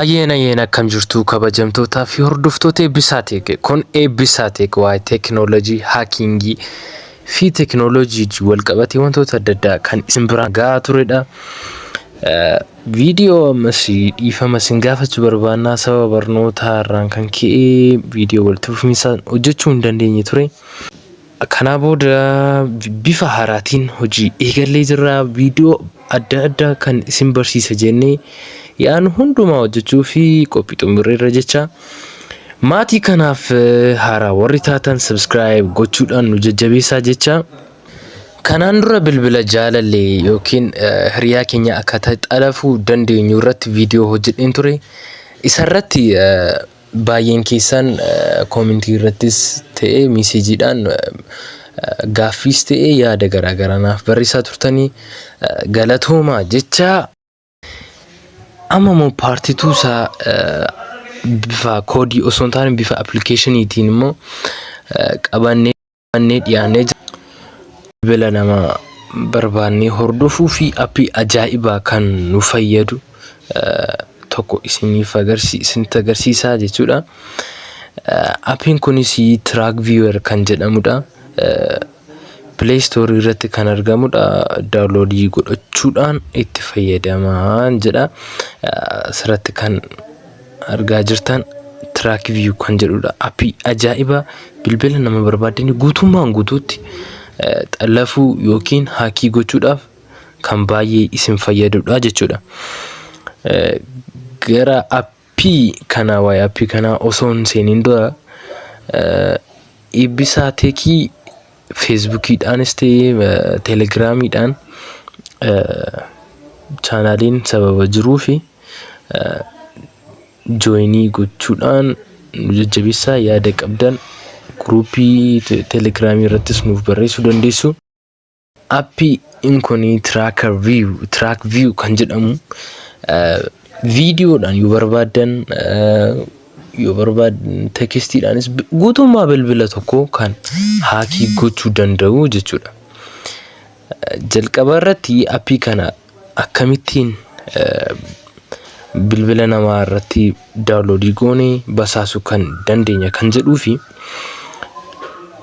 Hayyeen hayyeen, akkam jirtu kabajamtootaa fi hordoftoota Eebbisaa Tech? Kun Eebbisaa Tech, waa'ee teekinooloojii, hackingii fi teekinooloojii wal qabatee wantoota adda addaa kan isin biraan gahaa turedha. Viidiyoo ammas dhiifama isin gaafachuu barbaannaa, sababa barnootaa irraan kan ka'e viidiyoo walitti fufinsaan hojjechuu hin dandeenye ture. Kanaa booda bifa haaraatiin hojii eegallee jirra. Viidiyoo adda addaa kan isin barsiisa jennee yaadnu hundumaa hojjechuu fi qophii xumurreerra jecha. Maatii kanaaf haaraa warri taatan subscribe gochuudhaan nu jajjabeessaa jecha. Kanaan dura bilbila jaalallee yookiin hiriyaa keenya akkaataa xalafuu dandeenyu irratti viidiyoo hojjedheen ture. Isarratti baay'een keessan commentii irrattis ta'e messageiidhaan gaaffiis ta'e yaada garaagaraa naaf barreessaa turtanii, galatoomaa jecha. Amma immoo part two isaa bifa koodii osoo hin taane bifa applicationiitiin immoo qabannee dhiyaannee jira. Bilbila nama barbaannee hordofuu fi appii ajaa'ibaa kan nu fayyadu tokko isiniif isinitti agarsiisaa jechuudha. Appiin kunis Track Viewer kan jedhamudha. Play Store irratti kan argamudha. Downloadii godhachuudhaan itti fayyadamaa jedha. Asirratti kan argaa jirtan Track View kan jedhudha. Appii ajaa'ibaa bilbila nama barbaadanii guutummaan guutuutti xallafuu yookiin hackii gochuudhaaf kan baay'ee isin fayyadudha jechuudha. Gara appii kanaa, waa'ee appii kanaa osoo hin seeniin dura, Eebbisaa Techii Facebookiidhaanis ta'ee Telegramiidhaan channeliin sababa jiruu fi joinii gochuudhaan nu jajjabeessaa. Yaada qabdan groupii Telegramii irrattis nuuf barreessuu dandeessu. Appiin kun Tracker View, Track View kan jedhamu, viidiyoodhaan yoo barbaaddan, yoo barbaaddan textiidhaanis guutummaa bilbila tokkoo kan hackii gochuu danda'u jechuudha. Jalqaba irratti appii kana akkamittiin bilbila namaa irratti downloadii goonee basaasuu kan dandeenya kan jedhuu fi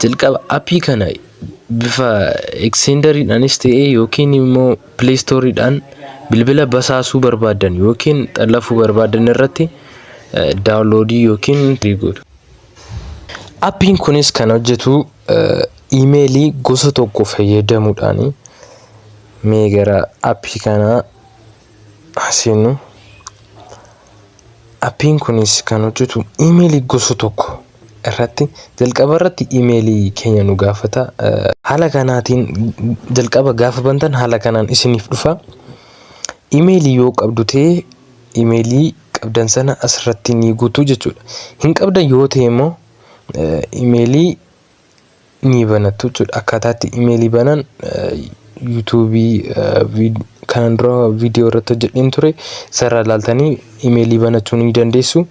jalqaba appii kana bifa Xenderiidhaanis ta'ee yookiin immoo Play Storeiidhaan bilbila basaasuu barbaadan yookiin xallafuu barbaadan irratti downloadii yookiin godhu. Appiin kunis kan hojjetu emailii gosa tokko fayyadamuudhaani. Mee gara appii kanaa seennu. Appiin kunis kan hojjetu emailii gosa tokko irratti, jalqaba irratti emailii keenya nu gaafata. Haala kanaatiin jalqaba gaafa bantan haala kanaan isiniif dhufa. Emailii yoo qabdu ta'e, emailii qabdan sana asirratti ni guutu jechuudha. Hin qabdan yoo ta'e immoo emailii ni banattu jechuudha. Akkaataa itti emailii banan YouTubeii kanan dura viidiyoo irratti hojjedheen ture, isarraa ilaaltanii emailii banachuu ni dandeessu.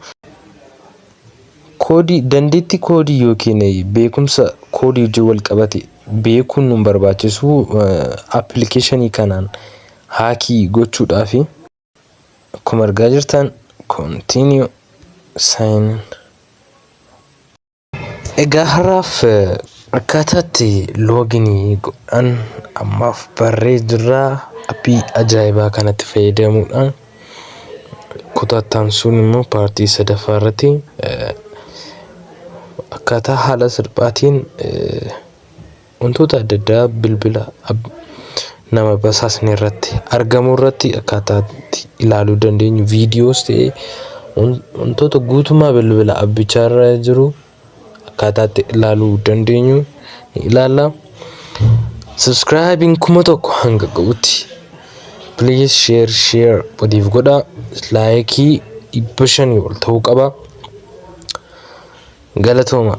Koodii, dandeettii koodii yookiin beekumsa koodii wajjin wal qabate beekuun nu barbaachisu applicationii kanaan hackii gochuudhaafi. Akkuma argaa jirtan, continue, sign in. Egaa har'aaf akkaataatti loginii godhan ammaaf barree jirra. Appii ajaa'ibaa kanatti fayyadamuudhaan kutaa sun immoo partii sadaffaa irratti akkaataa haala salphaatiin wantoota adda addaa bilbila nama basaasne irratti argamu irratti akkaataa itti ilaaluu dandeenyu, viidiyoos ta'ee wantoota guutummaa bilbila abbichaa irra jiru akkaataa itti ilaaluu dandeenyu ni ilaalla. Subscribeiin 1000 hanga ga'utti please share, share waliif godhaa. Likeii 500 ol ta'uu qaba. Galatooma.